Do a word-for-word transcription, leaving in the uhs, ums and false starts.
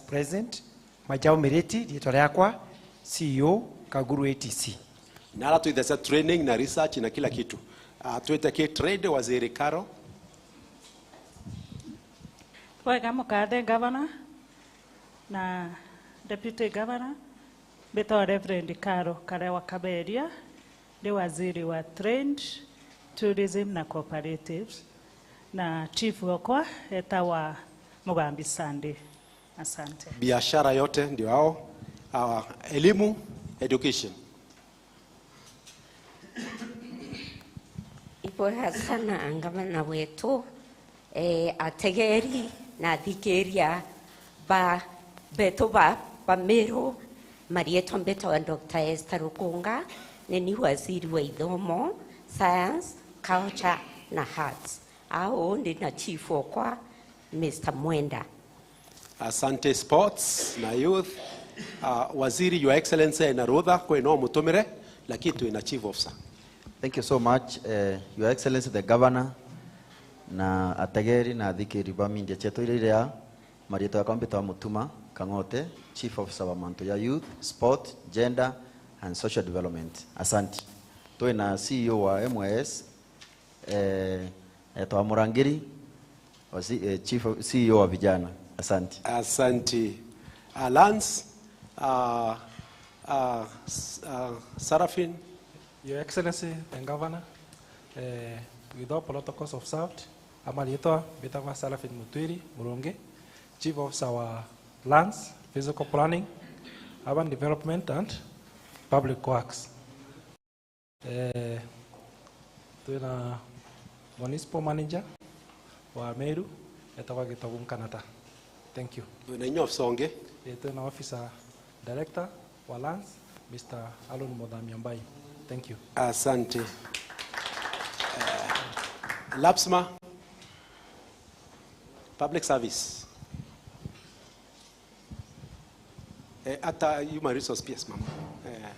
President, Majau Miriti, riitwa riakwa, C E O, Kaguru A T C. Na ara twithacia training na research na kila kitu. Ah, twite ki trade, Waziri Karo. Bwega mukathe Governor na Deputy Governor, mbitwa Reverend Karo Karewa Kaberia, ndi waziri wa Trade, Tourism na Cooperatives, na chief wakwa etawa Mugambi Sunday. Asante. Biashara yote ndio hao. Ah, elimu, education. Ibwega sana ngavana wetu, eh, ategeri na athikiria ba, betu ba, ba Meru, marietwa mbetwa Doctor Esther Rukunga, ni ni waziri wa ithomo, science, culture na arts. Au ndi na chief okwa, Mister Mwenda. Asante. Sports na youth. Ah, Waziri, Your Excellency, ena rutha, kwi no mutumire, lakini twina chief officer. Thank you so much, eh, Your Excellency the Governor, na ategeri na athikiri ba media cietu iria iria, marietwa yakwa mbitwa Mutuma Kang'ote, Chief Officer wa mantu ya Youth, Sport, Gender and Social Development. Asante. Twina C E O wa M Y S, eh, etwa Murangiri, wa C-, eh, chief of, C E O wa vijana. Asante. Asante. Ah, Lance, ah, ah, S-, ah, Sarafin. Your Excellency, the Governor, eh, with all protocols observed, ama riitwa mbitagwa Sarafin Mutwiri Murungi, Chief Officer wa Lands, Physical Planning, Urban Development and Public Works. Eh, twina municipal manager wa Meru, etagwa Gitobu Nkanata. Thank you. Twina inya officer ungi? Eh, twina officer director wa lands, Mister Alon Muthamia Mbai. Thank you. Asante. Eh, LAPSMA, public service. Eh, ata human resource P S, mama. Eh,